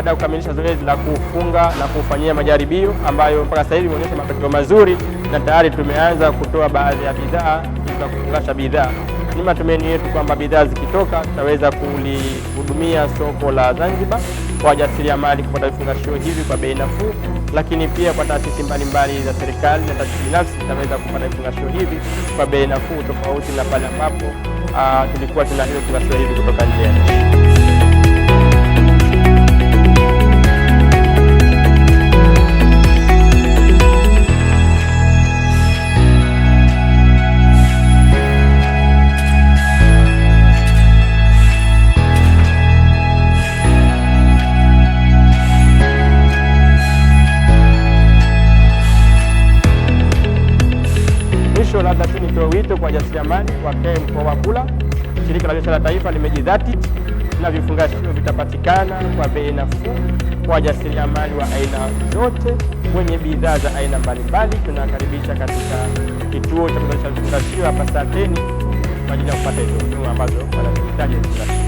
Baada ya kukamilisha zoezi la kufunga na kufanyia majaribio ambayo mpaka sasa hivi imeonyesha matokeo mazuri na tayari tumeanza kutoa baadhi ya bidhaa za kufungasha bidhaa. Ni matumaini yetu kwamba bidhaa zikitoka tutaweza kulihudumia soko la Zanzibar kwa wajasiriamali kupata vifungashio hivi kwa bei nafuu, lakini pia kwa taasisi mbalimbali za serikali na taasisi binafsi zitaweza kupata vifungashio hivi kwa bei nafuu, tofauti na pale ambapo tulikuwa tunaagiza vifungashio hivi kutoka nje ya nchi. Mwisho, labda tu nitoe wito kwa wajasiriamali wakae mkoa wa kula. Shirika la Biashara Taifa limejidhatiti na vifungashio vitapatikana kwa bei nafuu kwa wajasiriamali wa aina zote wenye bidhaa za aina mbalimbali. Tunakaribisha katika kituo cha kuzalisha vifungashio hapa Sateni kwa ajili ya kupata hizo huduma ambazo wanazihitaji vifungashio.